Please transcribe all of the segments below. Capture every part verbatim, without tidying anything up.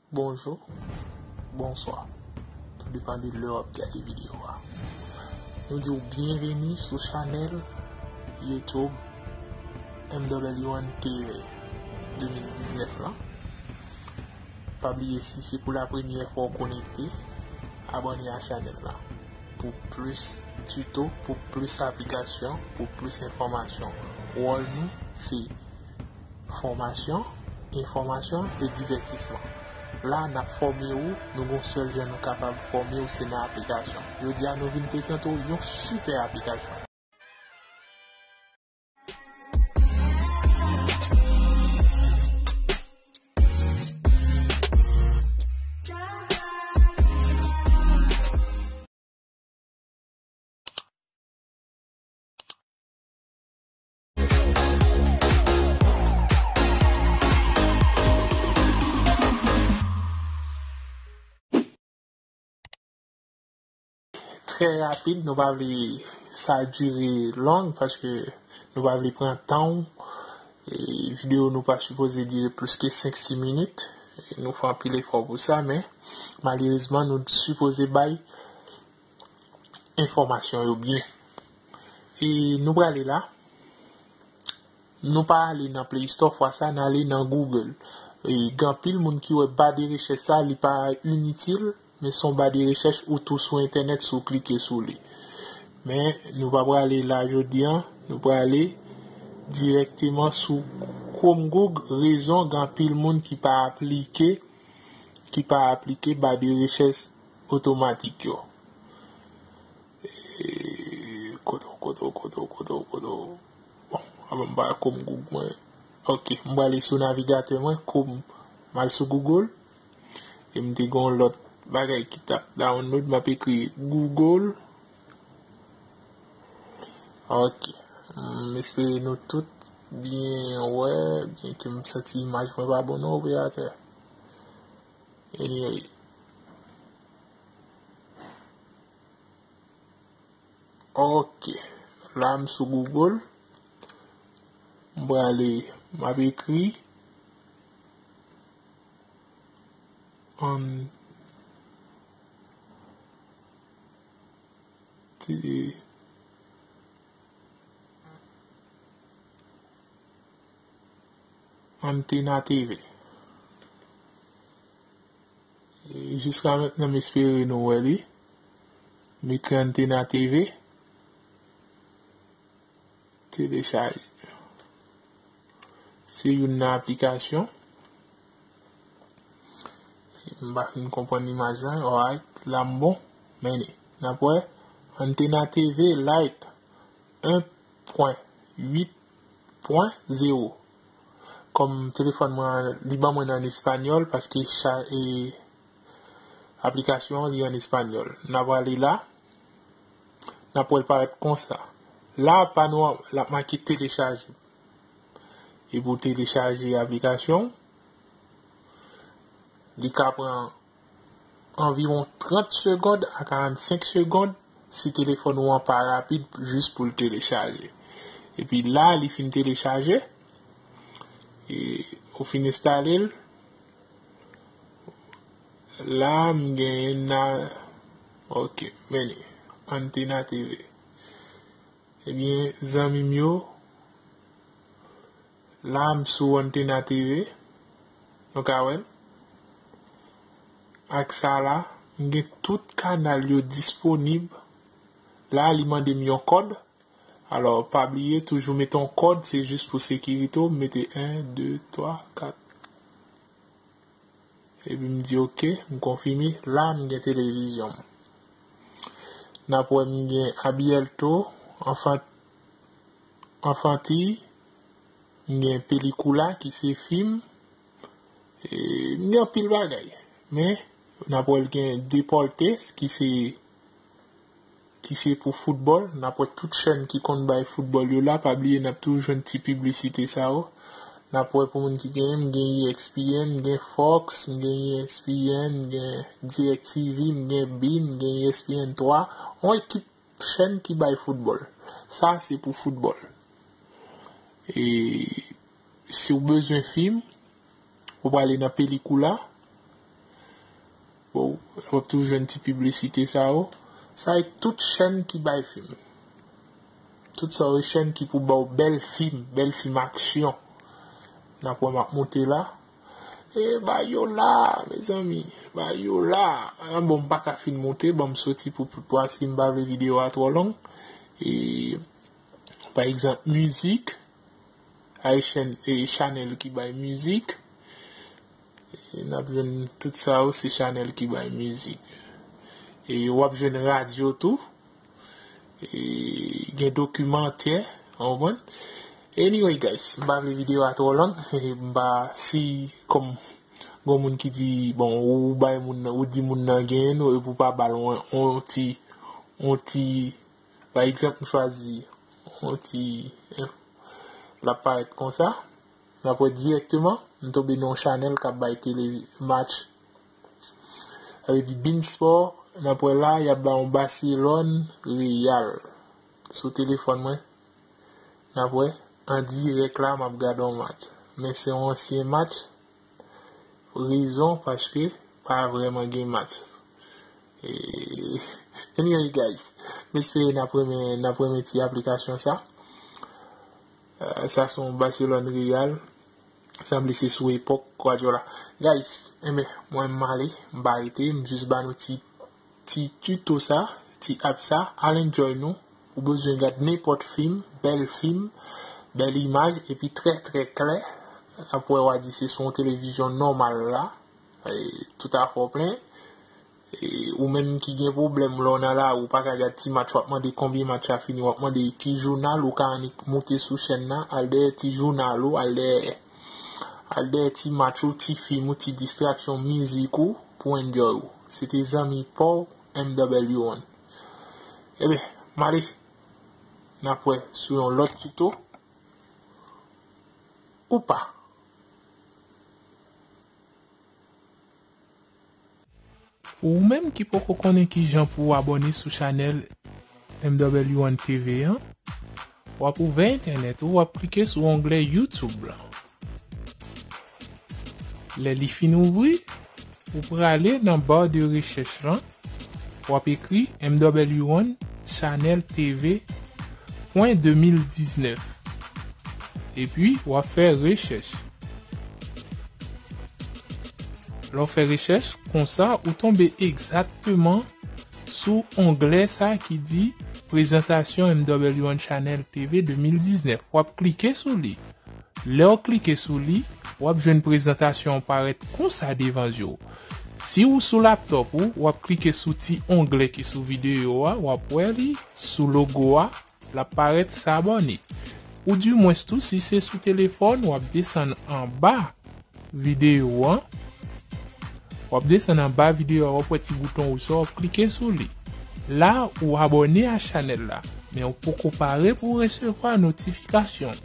Bonjou, bonswa. Tou depann de lè w ap gade videyo a. Nou di w byenveni sou chanèl YouTube M W N T V de mil diznèf lan. Pa bliye, si se pou la premyè fwa w konekte, abòne a chanèl la pou plis tito, pou plis aplikasyon, pou plis enfòmasyon. Wòl nou se fòmasyon, enfòmasyon e divètisman. La, n ap fòme w, nou gon sèl jan nou kapab fòme w, se nan aplikasyon. Jodi a, nou vin prezante w yon sipè aplikasyon. Trè rapid, nou pa vle sa dire long, paske nou pa vle pran tan w. E videyo nou pa sipoze dire plis ke senk sis minit. E nou fè anpil efò pou sa, men malerezman, nou sipoze bay enfòmasyon yo byen. E nou prale la. Nou pa ale nan Play Store, fwa sa, n ale nan Google. E gen anpil moun ki wè ba de rechèch sa, li pa initil, men se yon ba de rechèch ou tou sou entènèt si w klike sou li. Men nou pa prale la jodi a, nou prale dirèkteman sou Chrome Google. Rezon, gen anpil moun ki pa aplike, ki pa aplike ba de rechèch otomatik yo. E, kote, kote, kote, kote, kote. Bon, avan m pa Chrome Google mwen. Ok, m prale sou navigatè mwen, Chrome, m al sou Google. E m te gen yon lòt bagay ki t ap download, m ap ekri Google. Ok. M espere nou tout byen wè, byen ke m santi imaj mwen pa bon non, operatè. Anyway. Ok. La, m sou Google. M prale, m ap ekri an-, te-, Antenna T V. E jiska mentnan, m espere nou wè li. M ekri Antenna T V. Telechaje. Se youn nan aplikasyon. M pa fin konprann imaj la. Alright, la m bon. Men li. N ap wè. Antenna T V Lite en pwen uit pwen zewo. Kòm telefòn mwen, li ban mwen an espanyòl, paske cha-, e, aplikasyon an, li an espanyòl. N a prale la. N ap wè l parèt konsa. La, pa nou, l ap make telechaje. E pou telechaje aplikasyon, li ka pran anviwon trant segond a karannsenk segond si telefòn ou an pa rapid, jis pou l telechaje. Epi la, li fin telechaje, e ou fin enstale l, la, m genyen na, ok, men li, Antenna T V. Ebyen, zanmi m yo, la, m sou Antenna T V. Nou ka wè l. Ak sa la, m gen tout kanal yo disponib. La, li mande m yon kòd. Alò, pa bliye, toujou mete yon kòd, se jis pou sekirite w. M mete en, de, twa, kat. Epi m di oke, m konfime. La, m gen televizyon m. N ap wè m gen Abierto, Enfant-, Enfantiy, m gen Película, ki se fim. E, m gen anpil bagay. Men, n ap wè l gen Deportes, ki se ki se pou foutbòl. N ap wè tout chèn ki konn bay foutbòl yo la. Pa bliye, n ap toujou jwenn ti piblisite sa yo. N ap wè pou moun ki genyen, m gen E S P N, m gen Fox, m gen E S P N, m gen DirecTV, m gen beIN, m gen E S P N twa. Yon ekip chèn ki bay foutbòl. Sa, se pou foutbòl. E si w bezwen fim, ou prale nan Película. w ap toujou jwenn ti piblisite sa yo. Sa e tout chèn ki bay fim. Tout sa yo e chèn ki pou ba w bèl fim, bèl fim aksyon. N ap wè m ap monte la. E bay yo la, mezanmi. Bay yo la. Ah, bon, m pa ka fin monte, bon, m soti pou, pou, pou, paske m pa vle videyo a twò long. E, pa egzanp, mizik. Ayisyen, e, chanèl ki bay mizik. E n ap jwenn tout sa yo, se chanèl ki bay mizik. E w ap jwenn radyo tou. E gen dokimantè, w konprann? Anyway, guys, m pa vle videyo a twò long. E m pa, si, kòm, gon moun ki di, bon, ou bay moun nan, ou di moun nan genyen nou, epi w pa ba l on, on ti, on ti, pa egzanp, m chwazi on ti, eh, l ap parèt konsa. N ap wè dirèkteman, m tonbe nan yon chanèl k ap bay tele match. Sa vle di Bein Sport, n ap wè la, y ap bay yon Barcelone Real. Sou telefòn mwen, n ap wè, an dirèk la, m ap gade yon match. Men se yon ansyen match. Rezon, paske pa vrèman gen match. E, anyway, guys, m espere n ap renmen, n ap renmen ti aplikasyon sa. Eh, sa se yon Barcelone Real. Sanble se sou epòk Guardiola. Guys, enben, mwen m ale, m pa rete, m jis ba nou ti, ti tuto sa, ti app sa, al enjoy nou. Ou bezwen gad nenpòt fim, bèl fim, bèl imaj, epi trè, trè klè. Apre w a di se sou yon televizyon nòmal la, e, tout afè w plen. E, ou menm ki gen pwoblèm lè w nan lari, ou pa ka gad ti match, w ap mande konbyen match la fini, w ap mande ki jounal, ou ka annik moute sou chèn nan, al dèyè ti jounal ou, al dèyè, al dèyè ti match ou, ti fim ou, ti distraksyon, mizik ou, pou enjoy ou. Se te zanmi pa w, M W one. Ebyen, m ale. N ap wè sou yon lòt tuto. Ou pa. Pou ou menm ki poko konnen kijan pou w abòne sou chanèl M W one T V an, w ap ouvè entènèt ou, w ap klike sou onglè YouTube la. Lè li fin ouvri, ou prale nan bar de rechèch lan, w ap ekri M W one Channel T V pwen de mil diznèf. Epi, w ap fè rechèch. Lè w fè rechèch, konsa, ou tonbe egzakteman sou onglè sa ki di Prezantasyon M W one Channel T V de mil diznèf. W ap klike sou li. Lè w klike sou li, w ap jwenn prezantasyon an parèt konsa devan zye w. Si w sou laptòp ou, w ap klike sou ti onglè ki sou videyo a, w ap wè li sou logo a, l ap parèt s'abonner. Oudimwens tou, si se sou telefòn, w ap desann anba videyo an. W ap desann anba videyo a, w ap wè ti bouton wouj sa, w ap klike sou li. La, ou abòne a chanèl la, men ou poko pare pou w resevwa notifikasyon.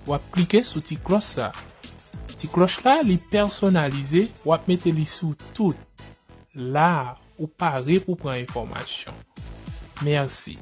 W ap klike sou ti klòch sa. Ti klòch la, li pèsonalize, w ap mete li sou tout. La, ou pare pou pran enfòmasyon. Mèsi.